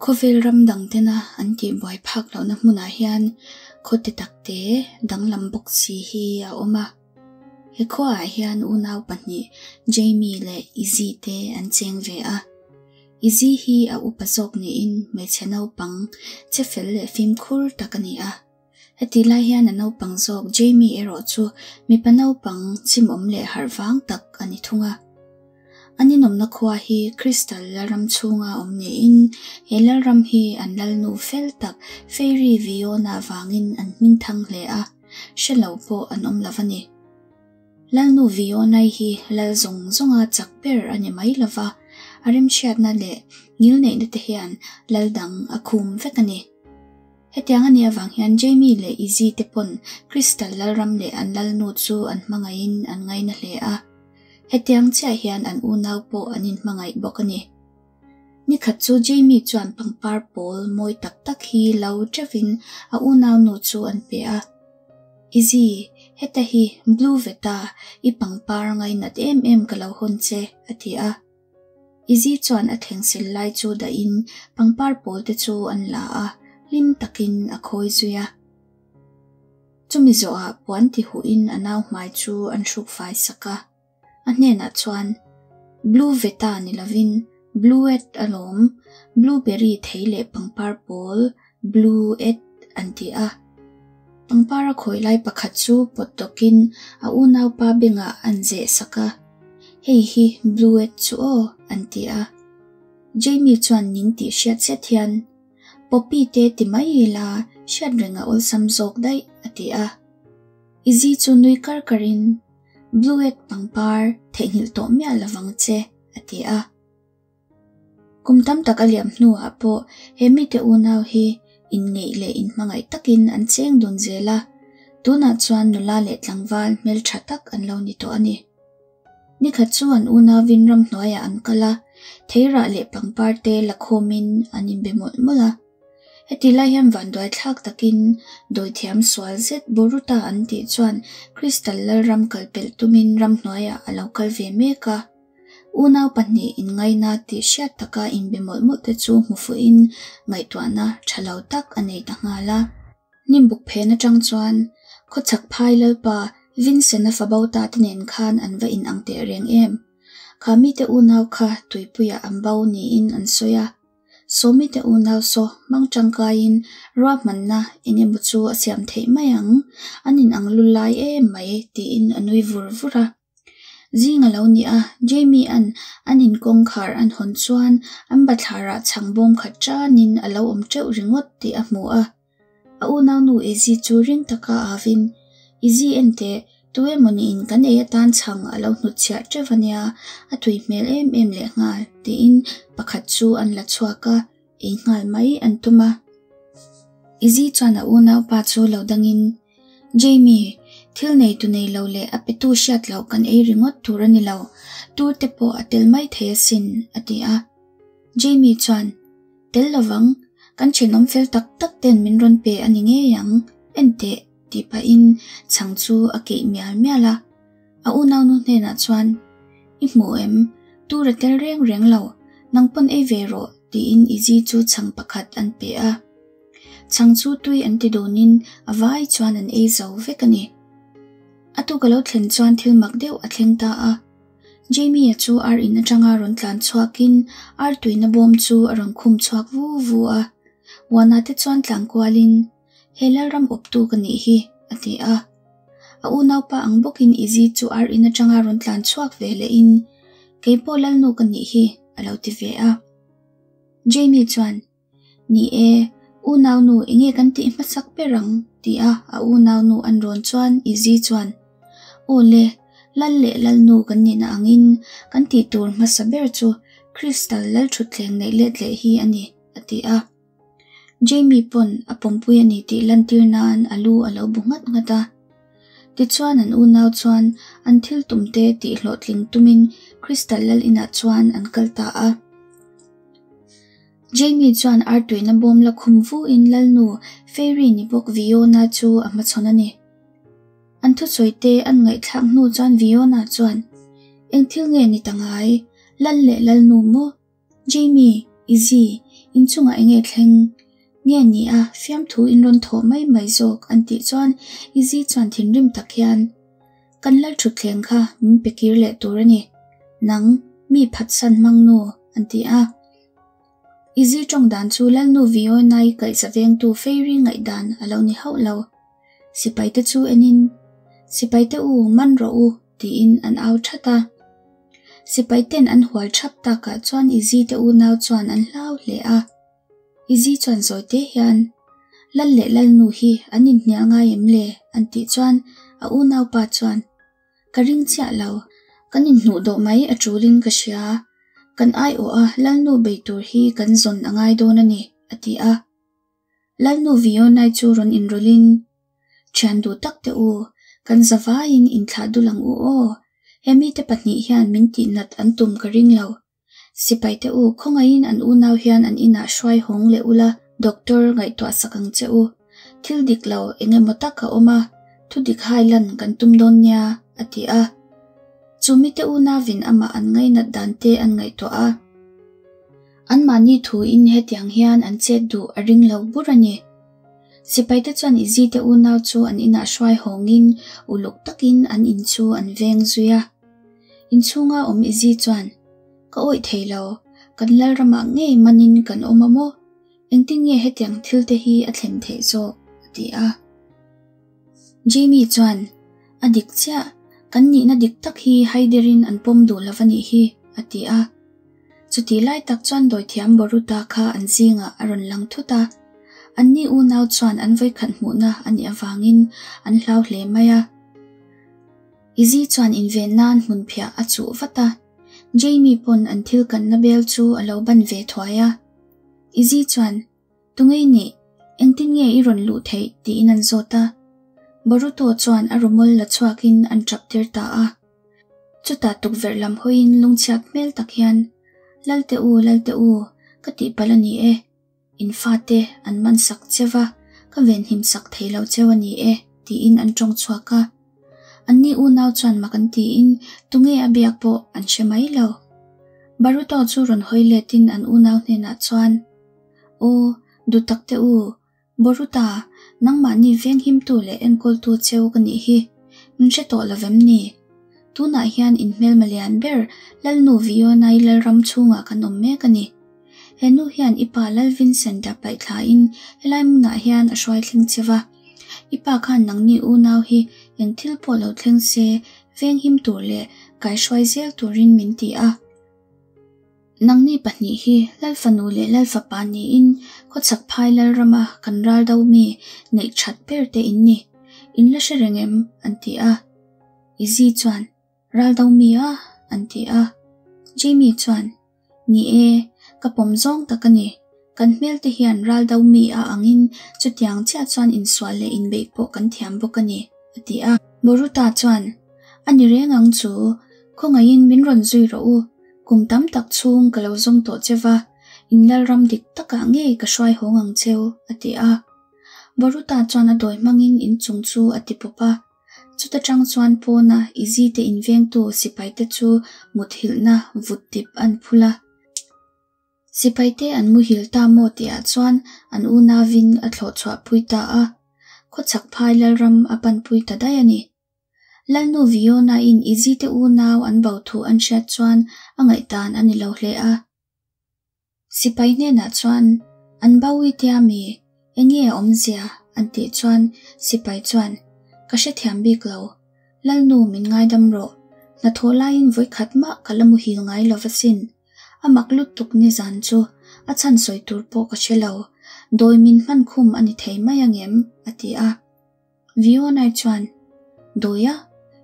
Khawvel ram dang tena an tihbuai phak lohna hmunah hian khaw te tak te danglam bawk si hi a awm a. He khuaah hian unau pahnih Jamie leh Izzy te an cheng ve a. Izzy hi a upa zawk niin hmeichhe naupang che fel leh fimkhur tak a ni a. Heti lai hian a naupang zawk Jamie erawh chu mipa naupang chimawm leh harh vang tak a ni thung a. An inawmna khua hi Crystal Lalram chhunga awm niin he Lalram hi an lalnu fel tak Fairy Viona vangin an hming thang hle a, hre lo pawh an awm lo a ni. Lalnu Vionai hi lal zawng zawnga chak ber a ni mai lova, a remhriatna leh ngilneihna te hian lal dang a khum vek a ni. Hetiang a nih avang hian Jamie leh Izzy te pawn Crystal Lalram leh an lalnu chu an hmangaihin an ngaina hle a. Hetiang chiah hian an unau pawh an inhmangaih bawk a ni. Nikhat chu Jamie chuan pangpar pawl mawi tak tak hi lo teuhin a unaunu chu an pe a. Izzy, heta hi Blue Veta i pangpar ngainat em em ka lo hawn che, a ti a. Izzy chuan a thlengsil lai chu dahin pangpar pawl te chu an la a, hlim takin a khawi zui a. Chumi zawhah puan ti huhin a nau hmai chu an hruk fai sak a. A hnenah chuan, Blue Veta ni lovin Bluet alawm, blueberry thei leh pangpar pawl Blue et an ti a. Pangpar a khawi lai pakhat chu pawt tawkin a unaupa bengah an zeh sak a, Hei hi Bluet chu aw an ti a. Jamie chuan ning tih hriat zet hian, Poppy te ti mai ila hriat reng a awlsam zawk daih a ti a. Izzy chu nui kar karin, Bluet pangpar theihnghilh tawh miah lovang che a ti a. Kum tam tak a liam hnuah pawh he mite unau hi inngeih leh inhmangaih takin an cheng dun zel a, tunah chuan nula leh tlangval hmeltha tak an lo ni tawh a ni. Nikhat chu an unauin ramhnuaiah an kal a, theirah leh pangpar te la khawmin an inbe mawlh mawlh a. Heti lai hian vanduai thlak takin dawithiam sual zet Boruta an tih chuan Crystal Lalram kalpelh tumin ramhnuaiah a lo kal ve mek a. Unau pahnih inngaina tih hriat taka inbe mawlh mawlh te chu hmu fuhin ngaihtuahna tha lo tak a nei ta nghal a. Hnimbuk phen atang chuan khawchhak phai lalpa Vincent-a fa bo ta te nen khan an va inang teh reng em? Kha mite unau kha tuipuiah an bo niin an sawi a. Sawmite unau saw hmang tangkaiin ruahmanna eng emaw chu a siam theih mai ang, an inang lulai em mai tiin a nui vur vur a. Zing a lo ni a, Jamie-a'n an inkawngkhar an hawn chuan an bathlarah chhang bawm khat tanin a lo awm teuh ringawt tih a hmu a. A unaunu Izzy chu ring taka avin, Izzy enteh, tu emawniin kan ei atan chhang a lo hnutchhiah teuh a nia, a tui hmel em em lehnghal, tiin pakhat chu an la chhuak a. Ei nghal mai an tum a. Izzy chuan a unaupa chu lo dangin, Jamie, thil nei tu nei lo leh a petu hriat loh kan ei ringawt tur a ni lo, tur te pawh a tel mai thei asin, a ti a. Jamie chuan, Tel lovang, kan thenawm fel tak tak ten min rawn pe a ni ngei ang, en teh, tih pahin chhang chu a keih mial mial a. A unaunu hnenah chuan, I hmu em? Tur a tel reng reng lo, nang pawn ei ve rawh, tiin Izzy chu chhang pakhat an pe a. Chhang chu tui an ti dunin a vai chuan an ei zo vek a ni. A tuk a lo thlen chuan thil mak deuh a thleng ta a. Jamie-a chu ar in atanga rawn tlan chhuakin ar tuina bawm chu a rawn khum chhuak vu vu a. Uana te chuan tlan kualin, He Lalram awptu ka nih hi, a ti a. A unaupa ang bawkin Izzy chu ar in atanga rawn tlan chhuak ve lehin, Kei pawh Lalnu ka nih hi, a lo ti ve a. Jamie chuan, Ni e, unaunu enge kan tih hmasak ber ang? ti a a unaunu an rawn chuan Izzy chuan, Aw le, Lal leh Lalnu kan nihna angin kan tih tur hmasa ber chu Crystal Lalthutthleng neih let leh hi a ni, a ti a. Jamie pawn a pawmpui a ni tih lantir nan a lu a lo bu nghat nghat a. Tichuan an unau chuan an thil tumte tih hlawhtling tumin Crystal Lal inah chuan an kal ta a. Jamie chuan artuina bawm la khum vuin Lalnu Fairy ni bawk Viona chu a hmachhawn a ni. An thusawi te an ngaihthlak hnu chuan Viona chuan, Eng thil nge ni ta ngai? Lal leh Lalnu maw? Jamie, Izzy, In chungah enge thleng? Nge ni a, fiamthu in rawn thawh mai mai zawk an tih chuan Izzy chuan thinrim tak hian, Kan lal thutthleng kha min pe kir leh tur a ni. Nang, mi phatsan hmang nu, an ti a. Izzy tawng dan chu Lalnu Vionai kaihza vengtu Fairy ngaihdan a lo ni hauh lo. Sipaite chu enin, Sipaite u, man rawh u, tiin an au that a. Sipaiten an hual thap takah chuan Izzy te unau chuan an hlau hle a. Izzy chuan zawi te hian, Lal leh Lalnu hi an inhnial ngai em le? an tih chuan a unaupa chuan, Ka ring chiah lo, kan inhnuh dawh mai a tulin ka hria. Kan aiawh a Lalnu bei tur hi kan zawn a ngai dawn a ni, a ti a. Lalnu Vionai chu rawn inrawlhin, Thian duh tak teh u, kan zavaiin inthlah dul ang u aw. He mite pahnih hian min tihnat an tum ka ring lo. Sipai te u, khawngaihin an unau hian an inah hruai hawng leh ula, doctor ngaihtuah sak ang che u. Thil dik lo eng emaw tak a awm a, thu dik hai lan kan tum dawn nia, a ti a. Chu mite unauin amah an ngainat dan te an ngaihtuah a. Anmahni thuin hetiang hian an chet duh a ring lo bur a ni. Sipaite chuan Izzy te unau chu an inah hruai hawngin uluk takin an in chu an veng zui a. Inchhunga awm Izzy chuan, Ka awih thei lo, kan Lalramah ngei manin kan awm a maw? Engtin nge hetiang thil te hi a thlen theih zawk? a ti a. Jamie chuan, A dik chiah, kan nihna dik tak hi haiderin an pawm duh lo va nih hi, a ti a. Chutih lai tak chuan dawithiam Boruta kha an zingah a rawn lang thut a. Anni unau chuan an vawikhat hmuhna a nih avangin an hlau hle mai a. Izzy chuan inven nan hmunphiah a chuh vat a, Jamie pawn an thil kanna bel chu a lo ban ve thuai a. Izzy chuan, Tunge i nih? Engtin nge i rawn luh theih? tiin an zawt a. Boruto chuan a rumol la chhuakin an tap tir ta a. Chutah tukverh lam hawiin lungchhiat hmel tak hian, Lalte u, Lalte u, ka tihpalh a ni e. In fate an man sak che va, ka venhim sak thei lo cheu a ni e, tiin an tawng chhuak a. Anni unau chuan mak an tiin tunge a biak pawh an hre mai lo. Baruto chu rawn hawi letin an unau hnenah chuan, Aw, duh tak teh u, Boruta, nangmahni venghimtu leh enkawltu cheu ka nih hi. Min hre tawh lo vem ni? Tunah hian in hmelma lian ber Lalnu Vionai Lalram chhungah kan awm mek a ni. He nu hian i pa Lal Vincent-a paihthlain helai hmunah hian a hruai thleng che va. I pa khan nangni unau hi eng thil pawh lo thleng se venghim tur leh kaihruai zel turin min ti a. Nangni pahnih hi Lalfanu leh Lalfapa niin khawchhak phai Lalrama kan ral do mi neih that ber te in ni. In la hre reng em? an ti a. Izzy chuan, Ral do mi a? an ti a. Jamie chuan, Ni e, ka pawm zawng tak a ni. Kan hmel te hian ral do mi a angin chutiang chiah chuan insual leh inbeih pawh kan thiam bawk a ni, a ti a. Boruta chuan, A ni reng ang chu, khawngaihin min rawn zui rawh u. Kum tam tak chhung ka lo zawng tawh che va, in lalram dik takah ngei ka hruai hawng ang cheu, a ti a. Boruta chuan a dawi hmangin inchung chu a ti pawp a. Chuta tang chuan pawna Izzy te invengtu sipaite chu muthilhna vut dip an phul a. Sipaite an muhil ta maw tihah chuan an unauin a thlawh chhuahpui ta a, khawchhak phai Lalram a panpui ta daih a ni. Lalnu Viona-in Izzy te unau an bo thu an hriat chuan a ngaihdan a ni lo hle a. Sipai hnenah chuan, An Bawi tia mi, enge a awmzia? an tih chuan sipai chuan, Ka hrethiam bik lo. Lalnu min ngaidam rawh. Hnathawh laiin vawikhat mah ka la muhil ngai lo va sin. A mak lutuk nizan chu a chhan sawi tur pawh ka hre lo. Dawi min hman khum a ni thei mai angem? a ti a. Vionai chuan, Dawia,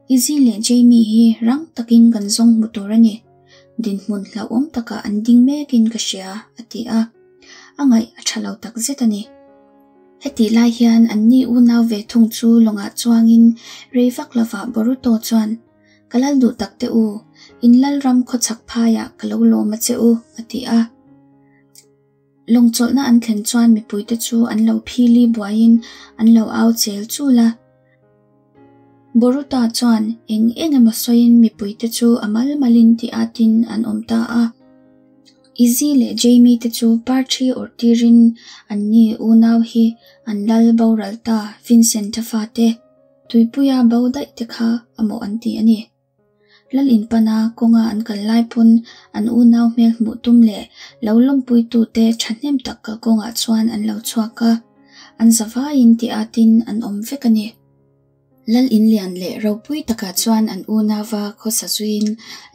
Izzy leh Jamie hi rang takin kan zawng hmu tur a ni. Dinhmun hlauhawm takah an ding mekin ka hria, a ti a. A ngaih a tha lo tak zet a ni. Hetih lai hian anni unau ve thung chu lawngah chuangin rei vak lovah Boruto chuan, Ka lal duh tak teh u, in lalram khawchhak phaiah ka lo lawm a che u, a ti a. Lawng chawlhna an thlen chuan mipuite chu an lo phili buaiin an lo au chel chul a. Boruta chuan eng eng emaw sawiin mipuite chu a mal malin ti atin an awm ta a. Izzy leh Jamie te chu parṭhi awrh tirin anni unau hi an lal boral ta Vincent-a fate tuipuia bo daih te kha amaw an ti a ni. Lal inpana kawnga an kal lai pawn an unau hmel hmuh tum leh lo lawmpuitute thahnem tak kalkawngah chuan an lo chhuak a, an zavaiin ti atin an awm vek a ni. Lal inlian leh ropui takah chuan an unauva khawsa zuiin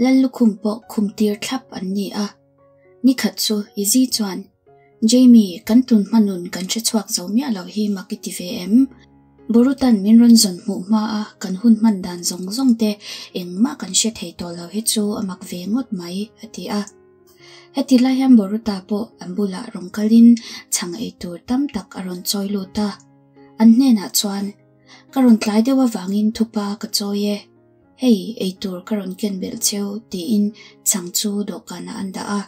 Lal lukhum pawh khum tir thlap an ni a. Ni khat chu Izzy chuan, Jamie, kan tun hma nun kan hre chhuak zo miah lo hi mak i ti ve em? Borutan min rawn zawn hmuh hma a kan hun hman dan zawng zawng te engmah kan hre thei tawh lo hi chu a mak ve ngawt mai, a ti a. Heti lai hian Boruta pawh an bulah rawn kalin chhang ei tur tam tak a rawn chawi lut a. An hnenah chuan, Ka rawn tlai deuh avangin thupa ka chawi e. Hei, eitur ka rawn ken belh cheu, tiin chhang chu dawhkanah an dah a.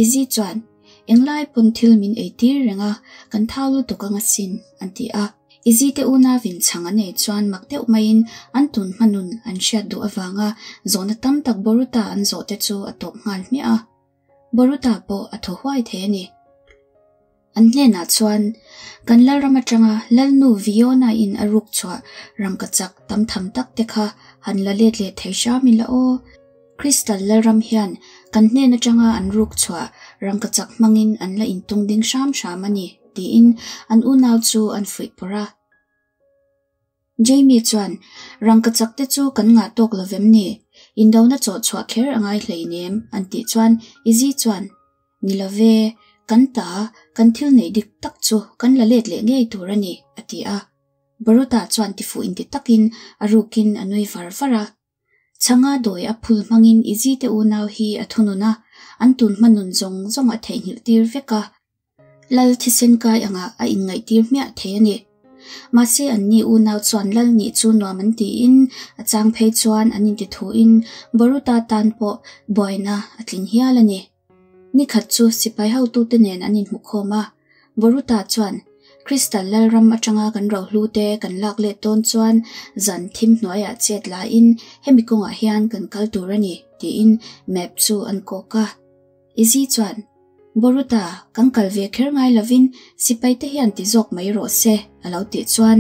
Izzy chuan, Englai pawn thil min eitir reng a, kan thau lutuk ang asin, an ti a. Izzy te unavin chhang an ei chuan mak deuh maiin an tun hma nun an hriat duh avanga zawhna tam tak Boruta an zawh te chu a tawp nghal hmiah a. Boruta pawh a thaw huai thei a ni. An hnenah chuan, Kan Lalram atanga Lalnu Viona-in a ruk chhuah rangkachak tam tham tak te kha han la let leh thei hram ila aw. Crystal Lalram hian kan hnen atanga an ruk chhuah rangkachak hmangin an la intung ding hram hram a ni, tiin an unau chu an fuih pawrh a. Jamie chuan, Rangkachak te chu kan ngah tawk lo vem ni? Indona chawh chhuah kher a ngai hleinem, an tih chuan Izzy chuan, Ni lo ve, kan ta, kan thil neih dik tak chu kan la let leh ngei tur a ni, a ti a. Baruta chuan tifuh inti takin a rukin a nui var var a. Chhanga dawi a phul hmangin Izzy te unau hi a thunun a, an tun hma nun zawng zawng a theihnghilh tir vek a. Lal thisen kai angah a inngaihtir hmiah thei a ni. Mahse anni unau chuan Lal nih chu nuam an tiin a chang phei chuan an intithuin Boruta tan pawh buaina a tling hial a ni. Ni khat chu sipai hotute nen an inhmukhawm a, Boruta chuan Crystal Lalram atanga kan rohlu te kan lak let dawn chuan zan thim hnuaiah chet laiin hemi kawngah hian kan kal tur a ni tiin map chu an kawk a. Izzy chuan, Boruta, kan kal ve kher ngai lovin sipai te hian ti zawk mai rawh se, a lo tih chuan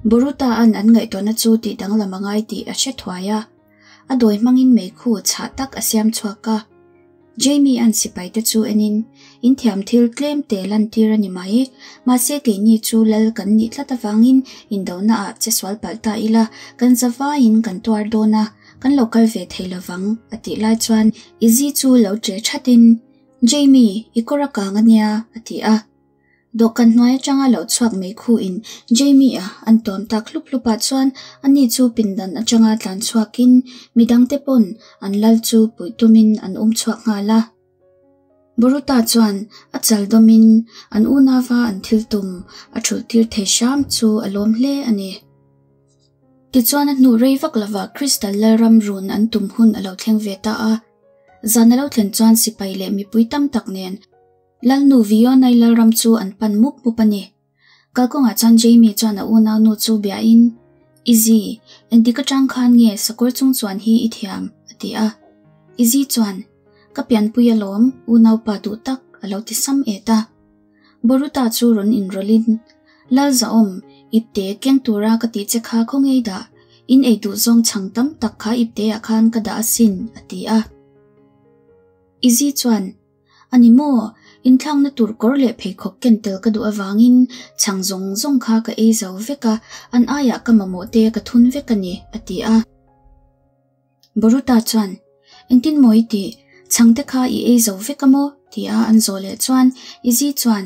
Boruta-a'n an ngaihtuahna chu tih danglam a ngai tih a hre thuai a. A dawi hmangin meikhu chhah tak a siam chhuak a. Jamie-a'n sipai te chu enin, In thiam thil tlem te lantir a ni mai. Mahse keini chu lal kan nih tlat avangin indonaah che sual palh ta ila, kan zavaiin kan tuar dawn a, Kan lo kal ve thei lovang, a tih lai chuan Izzy chu lo ṭe ṭhatin, Jamie, i kawr a kang a nia, a ti a. Dawhkan hnuai aṭanga lo chhuak meikhuin Jamie-a an tuam tak hlup hlupah chuan ani chu pindan aṭanga tlan chhuakin midangte pawn an lal chu puih tumin an um chhuak nghal a. Boruta chuan a chal dawmin an unauva an thil tum a ṭhulh tir thei hram chu a lawm hle a ni. Tichuan a hnu rei vak lovah Crystal Lalram run an tum hun a lo thleng ve ta a. Zan a lo thlen chuan sipai leh mipui tam tak nen Lalnu Vionai Lalram chu an pan mup mup a ni. Kalkawngah chuan Jamie chuan a unaunu chu biain, Izzy, engtik atang khan nge sakawr chung chuan hi i thiam? a ti a. Izzy chuan, Ka pianpui alawm, unaupa duh tak, a lo ti sam et a. Boruta chu rawn inrawlhin, Lalzahawm, ipte keng tura ka tih che kha khaw ngei dah, in ei duh zawng chhang tam tak kha ipteah khan ka dah asin, a ti a. Izzy chuan, A ni maw, inthlakna tur kawr leh pheikhawk ken tel ka duh avangin chhang zawng zawng kha ka ei zo vek a, an aiah ka mamawh te ka thun vek a ni, a ti a. Boruta chuan, Engtin maw i tih? Chhangte kha i ei zo vek a maw? tia an zawh leh chuan Izzy chuan,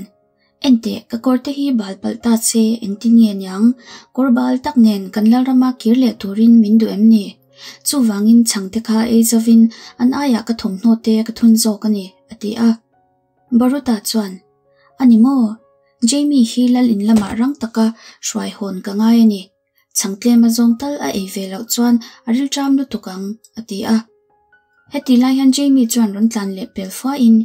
Enteh, ka kawrte hi bal palh ta che, engtin nge niang? Kawr bal tak nen kan Lalrama kir leh turin min duh em ni? Chuvangin chhangte kha ei zovin an aiah ka thawmhnaw te ka thun zawk a ni, a ti a. Boruta chuan, A ni maw? Jamie hi Lal in lamah rang taka hruai hawn ka ngai a ni. Chhang tlem a zawng tal a ei ve loh chuan a rilṭam lutuk ang, a ti a. Heti lai hian Jamie chuan rawn tlan leh pel fuahin,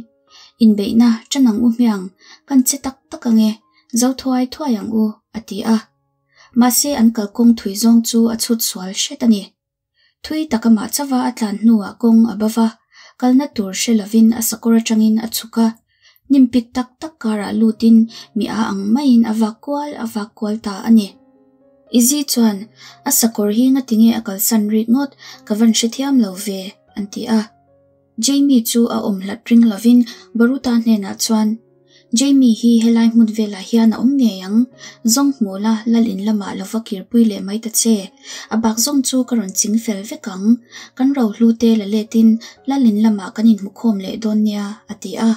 Inbeihna ṭan ang u hmiang, kan che tak tak ang e, zo thuai thuai ang u, a ti a. Mahse an kalkawng thui zawng chu a chhut sual hret a ni. Thui tak amah chauha a tlan hnuah kawng a ba va. Kalna tur hre lovin a sakawr atangin a chhuk a, hnim pik tak tak karah lutin mi a ang maiin a vak kual a vak kual ta a ni. Izzy chuan, A sakawr hi ngatinge a kalsan rikngawt ka van hrethiam lo ve, an ti a. Jamie chu a awm hlat ring lovin Baruta hnenah chuan, Jamie hi helai hmun velah hian a awm ngei ang, zawng hmu la lal in lamah lo va kirpui leh mai ta che. A bak zawng chu ka rawn ching fel vek ang, kan rohlu te la letin lal in lamah kan inhmukhawm leh dawn nia, a ti a.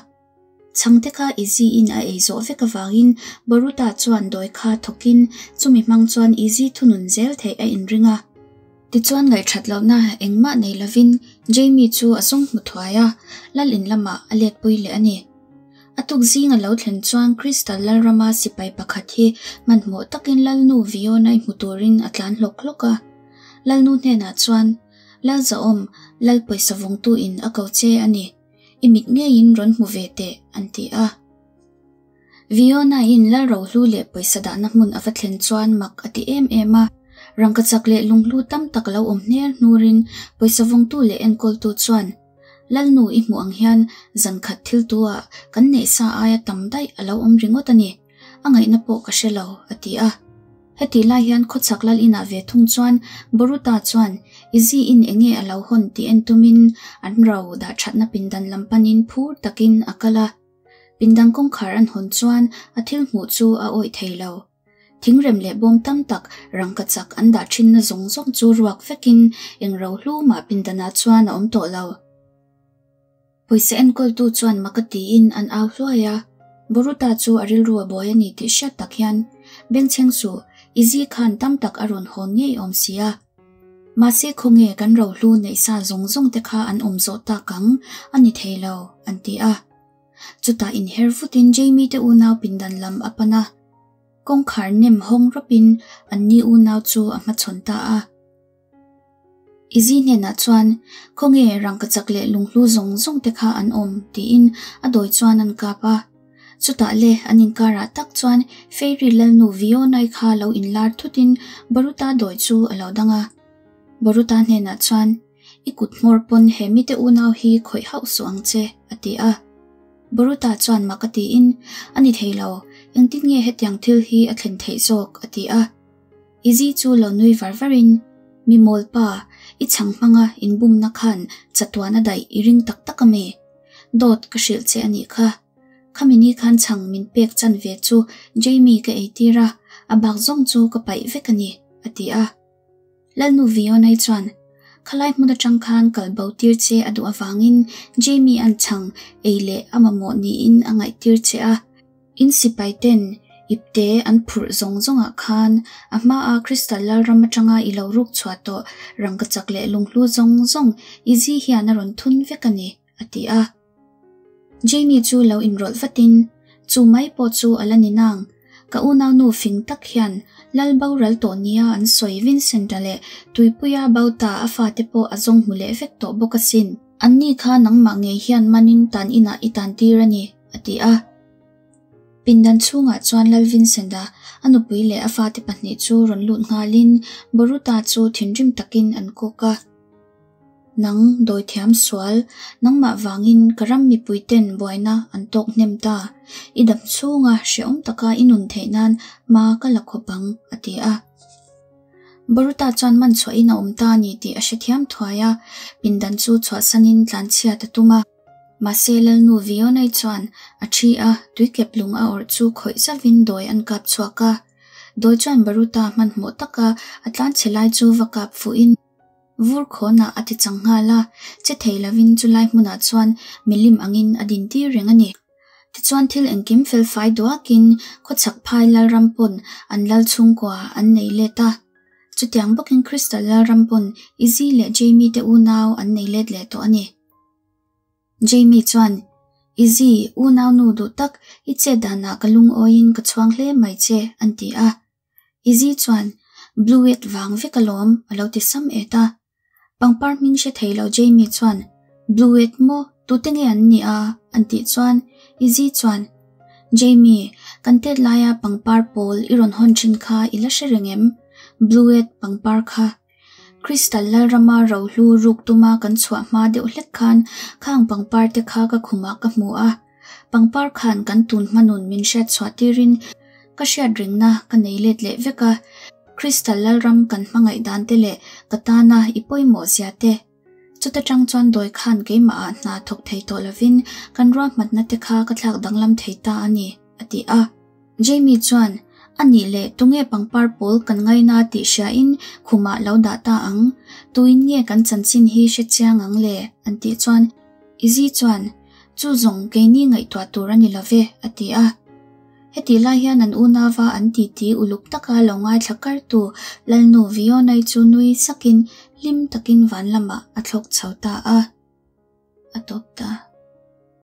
Chhangte kha Izzy in a ei zawh vek avangin Baruta chuan dawi kha thawkin chumi hmang chuan Izzy thunun zel theih a inring a. Tichuan ngaihthat lohna engmah nei lovin Jamie chu a zawng hmu thuai a, lal in lamah a letpui leh a ni. A tuk zing a lo thlen chuan Crystal Lalrama sipai pakhat hi hmanhmawh takin Lalnu Viona-i hmu turin a tlan hlawk hlawk a. Lalnu hnenah chuan, Lalzawm, Lal pawisa vawngtu in a ko che a ni. I mit ngeiin rawn hmu ve teh, an ti a. Viona-in Lalrohlu leh pawisa dahna hmun a va thlen chuan mak a ti em em a. Rangkachak leh lunghlu tam tak lo awm hner hnurin pawisa vawngtu leh enkawltu chuan, Lalnu i hmuh ang hian zan khat thil tu-ah kan neih sa aia tam daih a lo awm ringawt a ni. A ngaihna pawh ka hre lo, a ti a. Hetih lai hian khawchhak lal inah ve thung chuan Boruta chuan Izzy in enge a lo hawn tih en tumin an ro dah thatna pindan lam panin phur takin a kal a. Pindan kawngkhar an hawn chuan a thil hmuh chu a awih thei lo. Thingrem leh bawm tam tak rangkachak an dah thinna zawng zawng chu ruak vekin eng ro hlu mah pindanah chuan a awm tawh lo. Pawisa enkawltu chuan mak a tiin an au hluai a, Boruta chu a rilru a buai a ni tih hriat tak hian bengchheng suh, Izzy khan tam tak a rawn hawn ngei awm si a. Mahse khawnge kan rohlu neih sa zawng zawng te kha an awm zawh tak ang, a ni thei lo, an ti a. Chutah inher vutin Jamie te unau pindan lam a pan a. Kawngkhar nem hawng rawpin anni unau chu a hmachhawn ta a. Izzy hnenah chuan, Khawnge rangkachak leh lunghlu zawng zawng te kha an awm? tiin a dawi chuan an kap a. Chutah le an inkarah tak chuan Fairy Lalnu Vionai kha lo inlar thutin Baruta dawi chu a lo dang a. Baruta hnenah chuan, I kut hmawr pawn he mite unau hi khawih hauh suh ang che, a ti a. Baruta chuan mak a tiin, A ni thei lo, engtin nge hetiang thil hi a thlen theih zawk? a ti a. Izzy chu lo nui var varin, Mi mawl pa, i chhang hmanga inbumna khan chatuan a daih i ring tak tak ami? Dawt ka hrilh che a nih kha. Khami ni khan chhang min pek chan ve chu Jamie ka eitir a, a bak zawng chu ka paih vek a ni, a ti a. Lalnu Vionai chuan, Khalai hmun atang khan kal bo tir che a duh avangin Jamie an chhang ei leh a mamawh niin a ngaihtir che a. In sipai ten ipte an phurh zawng zawngah khan a hmaa Crystal Lalram atanga i lo ruk chhuah tawh rangkachak leh lunghlu zawng zawng Izzy hian a rawn thun vek a ni, a ti a. Jamie chu lo inrawlh vatin, Chu mai pawh chu a la ni nang. Ka unaunu fing tak hian Lal boral tawh nia an sawi Vincent-a leh Tuipuia Bauta a fate pawh a zawng hmu leh vek tawh bawk asin. Anni kha nangmah ngei hian manin tan inah i tan tir a ni, a ti a. Pindan chhungah chuan Lal Vincent-a a nupui leh a fate pahnih chu rawn lut nghalin Boruta chu thinrim takin an kawk a. Nang, dawithiam sual, nangmah vangin ka ram mipuiten buaina an tawk hnem ta. I dam chhunga hrehawm taka i nun theih nan hma ka la khawp ang, a ti a. Boruta chuan man chhuahin a awm ta a ni tih a hrethiam thuai a, pindan chu chhuahsanin tlanchhiat a tum a. Mahse Lalnu Vionai chuan a thi a, tuikep lung a awrh chu khawih zavin dawi an kap chhuak a. Dawi chuan Baruta hmanhmawh taka a tlanchhe lai chu va kap fuhin vur khawnah a ti chang nghal a, che thei lovin chulai hmunah chuan milim angin a din tir reng a ni. Tichuan thil engkim felfai duakin khawchhak phai Lalram pawn an lal chhungkua an nei let a. Chutiang bawkin Crystal Lalram pawn Izzy leh Jamie te unau an nei let leh tawh a ni. Jamie chuan, Izzy, unaunu duh tak, i chet danah ka lungawiin ka chhuang hle mai che, an ti a. Izzy chuan, Bluet vang vek alawm, a lo ti sam et a. Pangpar hming hre thei lo Jamie chuan, Bluet maw, tute nge an nih a? an tih chuan Izzy chuan, Jamie, kan tet laia pangpar pawl i rawn hawn thin kha i la hre reng em? Bluet pangpar kha. Crystal Lalrama rohlu ruk tuma kan chhuah hma deuh hlek khan khang pangpar te kha ka khumah ka hmu a. Pangpar khan kan tun hma nun min hriat chhuah tirin ka hriat rengna ka nei let leh vek a. Crystal Lalram kan hmangaih dan te leh ka tana i pawimawh zia te. Chuta tang chuan dawi khan keimah ah hna thawk thei tawh lovin kan ruahmanna te kha ka thlak danglam thei ta a ni, a ti a. Jamie chuan, A nih leh tunge pangpar pawl kan ngaina tih hriain khumah lo dah ta ang? Tuin nge kan chanchin hi hre chiang ang le? an tih chuan Izzy chuan, Chu zawng keini ngaihtuah tur a ni lo ve, a ti a. Hetih lai hian an unauva an titi uluk taka lo ngaithla kartu Lalnu Vionai chu nui sakin hlim takin van lamah a thlawk chho ta a. A tawp ta.